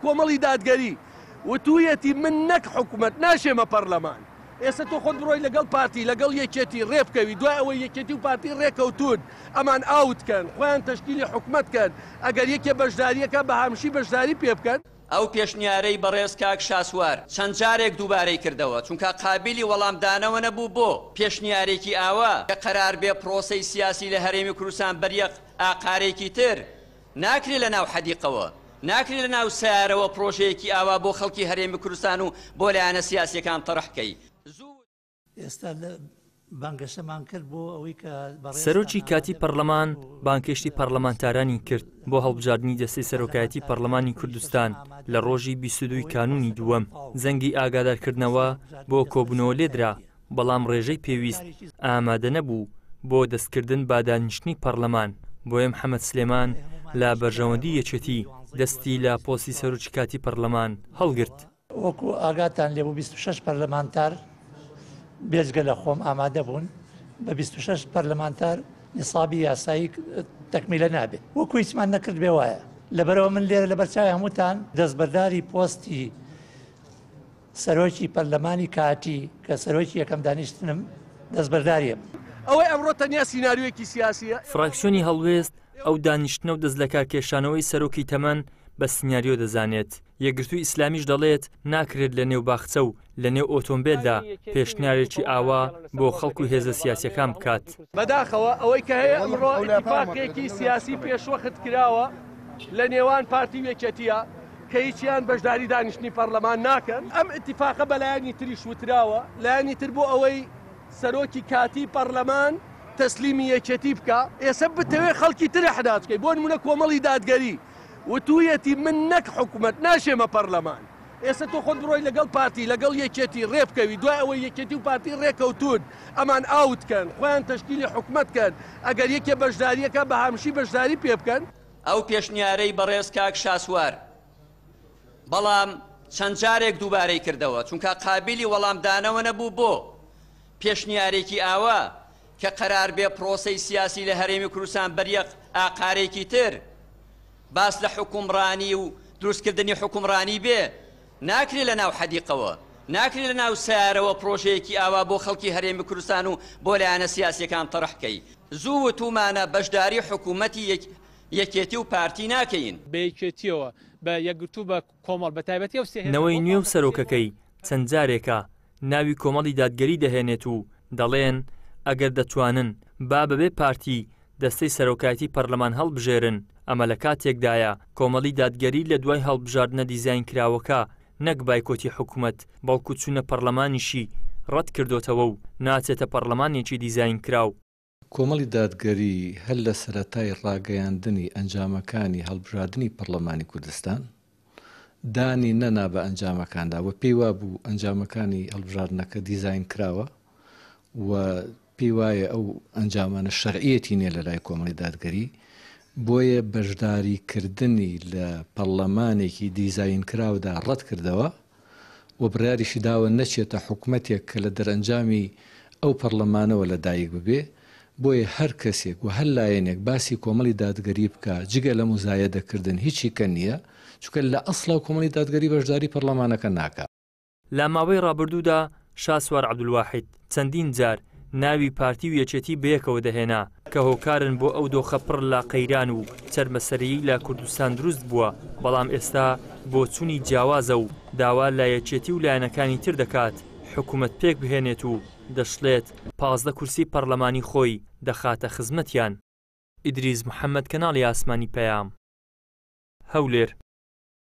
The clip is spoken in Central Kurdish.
کۆمەڵی دادگەری وتوویەتی من نەک حکومەت ناشێمە پەرلەمان. ئێستا تۆ خۆت بڕۆی لەگەڵ پارتی لەگەڵ یەکێتی ڕێبکەوی دوای ئەوەی یەکێتی و پارتی ڕێکەوتوون ئەمان ئاوت کەن خۆیان تەشکیلی حکومەت کەن ئەگەر یەکێ بەشداریەکە بە هامشی بەشداری پێ بکەن. ئەو پێشنیارەی بەڕێز کاک شاسوار چەند جارێک دووبارەی کردەوە، چونکە قابیلی وەڵامدانەوە نەبوو بۆ پێشنیارێکی ئاوا کە قەرار بێ پرۆسەی سیاسی لە هەرێمی کوردستان بەریەق ئاقارێکی تر ناکرێ لە ناو حەدیقەوە، ناکرێ لە ناو سەیارەوە پرۆژەیەکی ئاوا بۆ خەڵکی هەرێمی کوردستان و بۆ لایەنە سیاسیەکان تەرح کەی. زوو. ئێستا لە بانگەشەمان کرد بۆ ئەوەی کە بەڕێزتان سەرۆکی کاتی ئامادە بن پەڕلەمان بۆ بانگهێشتی پەڕلەمانتارانی کرد بۆ هەڵبژاردنی دەستەی سەرۆکایەتی پەڕلەمانی کوردستان لە ڕۆژی 22 ی کانوونی دووەم زەنگی ئاگادارکردنەوە بۆ کۆبوونەوە لێدرا، بەڵام ڕێژەی پێویست ئامادە نەبوو بۆ دەستکردن بە دانیشتنی پەڕلەمان، بۆیە محەمەد سلێمان لە بەرژەوەندی یەکێتی دەستی لە پۆستی سەرۆکی کاتی پەڕلەمان هەڵگرت. وەکو ئاگاتان لێبوو 26 پەرلەمانتار بێجگە لە خۆم ئامادە بوون، بە 26 پەرلەمانتار نیسابی یاسایی تەکمیلە نابێت، وەکو هیچمان نەکردبێ وایە. لەبەرئەوە من لێرە لەبەرچاوی هەمووتان دەستبەرداری پۆستی سەرۆکی پەرلەمانی کاتی کە سەرۆکی یەکەم دانیشتنم دەستبەرداری ئەبم. ئەوەی ئەمڕۆ تەنیا سیناریۆیەکی سیاسییە. فراکسیۆنی هەڵوێست ئەو دانیشتنە و دەستلەکارکێشانەوەی سەرۆکی تەمەن بە سیناریۆ دەزانێت. یەکگرتووی ئیسلامیش دەڵێت ناکرێت لە نێو باخچە و لە نێو ئۆتۆمبێلدا پێشنیارێکی ئاوا بۆ خەڵک و هێزە سیاسییەکان بکات. بەداخەوە ئەوەی کە هەیە ئەمڕۆ ئیتیفاقێکی سیاسی پێشوەخت کراوە لە نێوان پارتی و یەکێتییە کە هیچیان بەشداری دانیشتنی پەرلەمان ناکەن. ئەم ئیتیفاقە بە لایەنی تریش وتراوە، لایەنی تر بۆ ئەوەی سەرۆکی کاتیی پەرلەمان تەسلیمی یەکێتی بکا، ئێسە بتەوێ خەڵکی تر ئیحراج کەی، بۆ نموونە کۆمەڵی دادگەری وتوویەتی من نەک حکومەت ناشێمە پەرلەمان، ئێسە تۆ خۆت بڕۆی لەگەڵ پارتی لەگەڵ یەکێتی ڕێبکەوی، دوای ئەوەی یەکێتی و پارتی ڕێکەوتوون ئەمان ئاوت کەن، خۆیان تەشکیلی حکومەت کەن، ئەگەر یەکێ بەشداریەکا بە هامشی بەشداری پێ بکەن. ئەو پێشنیارەی بەڕێز کاک شاسوار بەڵام چەند جارێک دووبارەی کردەوە، چونکە قابیلی وەڵامدانەوە نەبوو بۆ پێشنیارێکی ئاوا کە قەرار بێ پرۆسەی سیاسی لە هەرێمی کوردستان بەریەق ئاقارێکی تر باس لە حوکمڕانی و دروستکردنی حوکمڕانی بێ، ناکرێ لە ناو حەدیقەوە، ناکرێ لە ناو سەیارەوە پرۆژەیەکی ئاوا بۆ خەڵکی هەرێمی کوردستان و بۆ لایەنە سیاسیەکان تەرح کەی. زوو وتومانە بەشداری حکومەتی یەکێتی و پارتی ناکەین. بە یەکێتیەوە، بە یەکگرتوو، بە کۆمەڵ، بە تایبەتی ئەو سێ هێزە نەوەی بۆ نوێ و 15 کورسییەی سەرۆکەکەی چەند جارێکە ناوی کۆمەڵی دادگەری دەهێنێت و دەڵێن ئەگەر دەتوانن با بەبێ پارتی دەستەی سەرۆکایەتی پەرلەمان هەڵبژێرن، ئەمە لە کاتێکدایە کۆمەڵی دادگەری لە دوای هەڵبژاردنە دیزاینکراوەکە نەک بایکۆتی حکومەت بەڵکو چوونە پەرلەمانیشی ڕەتکردۆتەوە و ناچێتە پەرلەمانێکی دیزاینکراو. کۆمەڵی دادگەری هەر لە سەرەتای ڕاگەیاندنی ئەنجامەکانی هەڵبژاردنی پەڕلەمانی کوردستان، دانی نەنا بە ئەنجامەکاندا و پێی وابوو ئەنجامەکانی هەڵبژاردنەکە دیزاین کراوە و پێی وایە ئەو ئەنجامانە شەرعیەتی نیە لە لای کۆمەڵی دادگەری، بۆیە بەشداری کردنی لە پەڕلەمانێکی دیزاین کراودا ڕەت کردەوە. و بڕیاریشی داوە نەچێتە حکومەتێک کە لە دەرئەنجامی ئەو پەڕلەمانەوە لە دایک ببێ، بۆیە هەر کەسێک و هەر لایەنێک باسی کۆمەڵی دادگەری بکا جگە لە موزایەدە کردن هیچی کە نییە، چونکە لە ئەسڵا کۆمەڵی دادگەری بەشداری پەڕلەمانەکە ناکا. لە ماوەی ڕابردوودا شاسوار عەبدولواحید چەندین جار ناوی پارتی و یەکێتی بەیەکەوە دەهێنا کە هۆکارن بۆ ئەو دۆخە پڕ لە قەیران و چەرمەسەریی لە کوردستان دروست بووە، بەڵام ئێستا بۆچونی جیاوازە و داوا لە یەکێتی و لایەنەکانی تر دەکات حکومەت پێکبهێنێت و دەشڵێت 15 کورسی پەڕلەمانی خۆی دەخاتە خزمەتیان. ئیدریس محەمەد کەناڵی ئاسمانی پەیام، هەولێر.